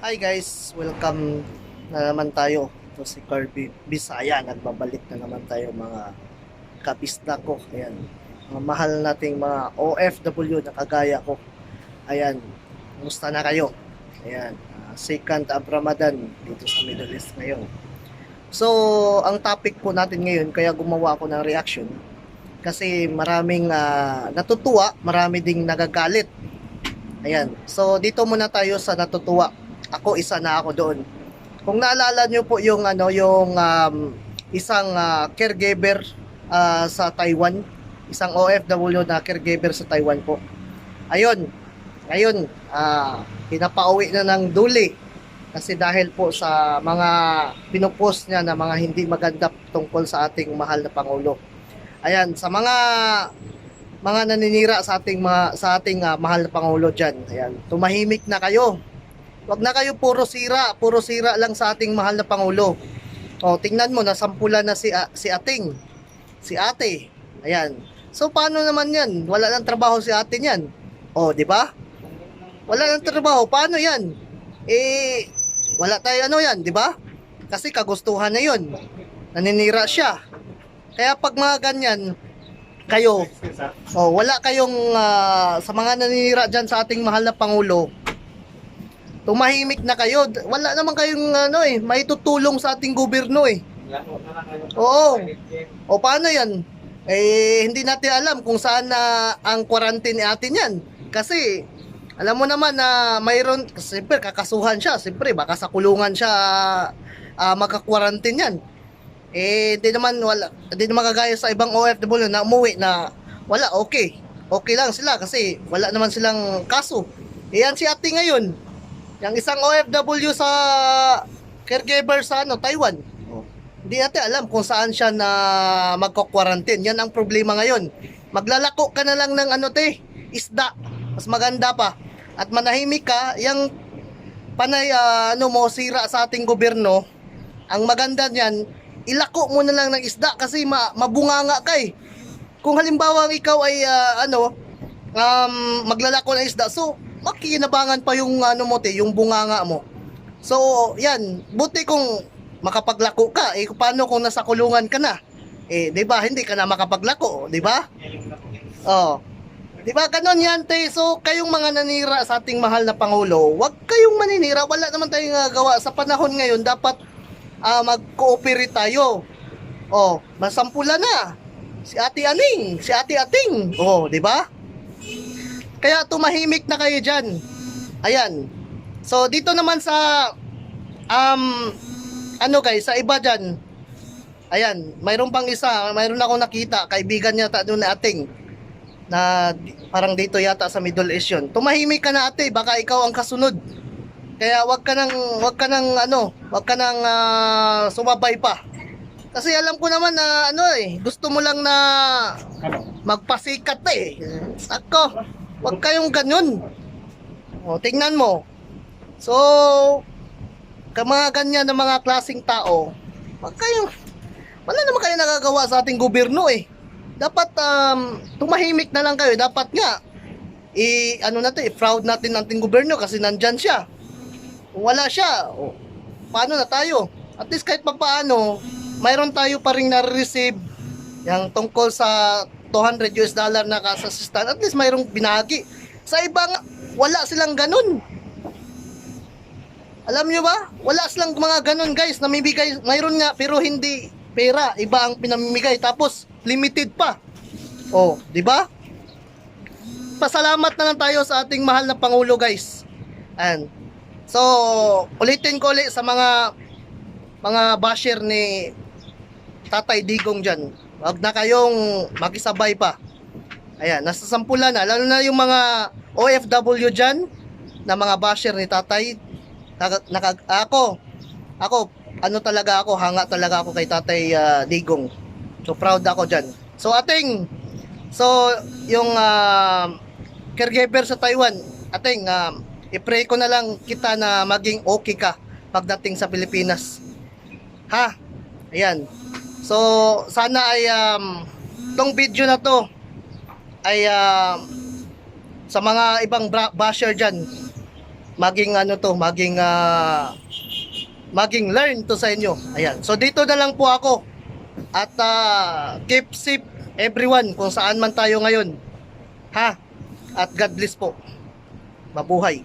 Hi guys, welcome na naman tayo. Ito si Kirby Bisaya, nagbabalik na naman tayo mga kabisda ko. Ayan, mga mahal nating mga OFW na kagaya ko. Ayan, kumusta na kayo? Ayan, second of Ramadan dito sa Middle East ngayon. So, ang topic po natin ngayon, kaya gumawa ako ng reaction, kasi maraming natutuwa, marami ding nagagalit. Ayan, so dito muna tayo sa natutuwa. Ako, isa na ako doon. Kung naalala nyo po yung isang caregiver sa Taiwan, isang OFW na caregiver sa Taiwan po. Ayun, ngayon pinapauwi na ng duli kasi dahil po sa mga pinopost niya na mga hindi maganda tungkol sa ating mahal na Pangulo. Ayan, sa mga naninira sa ating mahal na Pangulo diyan. Ayan, tumahimik na kayo. Wag na kayo puro sira lang sa ating mahal na Pangulo. O, tingnan mo, nasampulan na si Ating, si Ate. Ayan. So, paano naman yan? Wala nang trabaho si Ate niyan. O, di ba? Wala nang trabaho. Paano yan? Eh, wala tayo yan, di ba? Kasi kagustuhan na yun. Naninira siya. Kaya pag mga ganyan, kayo, wala kayong, sa mga naninira dyan sa ating mahal na Pangulo, tumahimik na kayo. Wala naman kayong may tutulong sa ating gobyerno eh. Oo. O paano yan? Eh, hindi natin alam kung saan na ang quarantine natin yan. Kasi, alam mo naman na mayroon, siyempre kakasuhan siya. Siyempre, baka sa kulungan siya magka-quarantine yan. Eh, hindi naman kagaya sa ibang OFW na umuwi na wala, okay. Okay lang sila kasi wala naman silang kaso. Eh, yan si ate ngayon. Yung isang OFW sa caregiver sa Taiwan. Hindi natin alam kung saan siya na magko-quarantine. Yan ang problema ngayon. Maglalako ka na lang ng isda. Mas maganda pa. At manahimik ka, yung panay sira sa ating gobyerno. Ang maganda niyan, ilako mo na lang ng isda kasi mabunganga ka eh. Kung halimbawa ikaw ay maglalako ng isda, so makikinabangan pa yung yung bunganga mo. So, yan, buti kung makapaglako ka, eh paano kung nasa kulungan ka na? Eh, 'di ba, hindi ka na makapaglako, 'di ba? Oh. 'Di ba ganon yan, te? So, kayong mga nanira sa ating mahal na Pangulo, wag kayong maninira, wala naman tayong gawa sa panahon ngayon, dapat mag-cooperate tayo. Oh, masampula na. Si Ate Aning, si Ate Ating. Oh, 'di ba? Kaya tumahimik na kayo dyan. Ayan. So, dito naman sa, guys, sa iba dyan. Ayan, mayroon pang isa. Mayroon akong nakita, kaibigan niya doon na Ating. Na parang dito yata sa Middle East yun. Tumahimik ka na ate, baka ikaw ang kasunod. Kaya wag ka nang sumabay pa. Kasi alam ko naman na gusto mo lang na magpasikat eh. Ako. Huwag kayong ganyan. O, tingnan mo. So, mga ganyan na mga klaseng tao, wala naman kayo nagagawa sa ating gobyerno eh. Dapat, tumahimik na lang kayo. Dapat nga, i-fraud natin ang ating gobyerno kasi nandyan siya. Kung wala siya, paano na tayo? At least kahit papaano, mayroon tayo pa rin na-receive yung tungkol sa $200 na kasasistan, at least mayroong binagi. Sa ibang, wala silang ganun. Alam nyo ba? Wala silang mga ganun, guys, namimigay. Mayroon nga, pero hindi pera. Iba ang pinamimigay. Tapos, limited pa. Oh, di ba? Pasalamat na lang tayo sa ating mahal na Pangulo, guys. And, so, ulitin ko ulit sa mga basher ni Tatay Digong dyan. Wag na kayong makisabay pa. Ayan, nasasampulan na. Lalo na yung mga OFW dyan, na mga basher ni Tatay. Ako, hanga talaga ako kay Tatay Digong. So, proud ako dyan. So, yung caregiver sa Taiwan, i-pray ko na lang kita na maging okay ka pagdating sa Pilipinas. Ha? Ayan. So, sana ay tong video na to ay sa mga ibang basher dyan, maging ano to, maging learn to sa inyo. Ayan. So dito na lang po ako. At keep safe everyone kung saan man tayo ngayon. Ha? At God bless po. Mabuhay.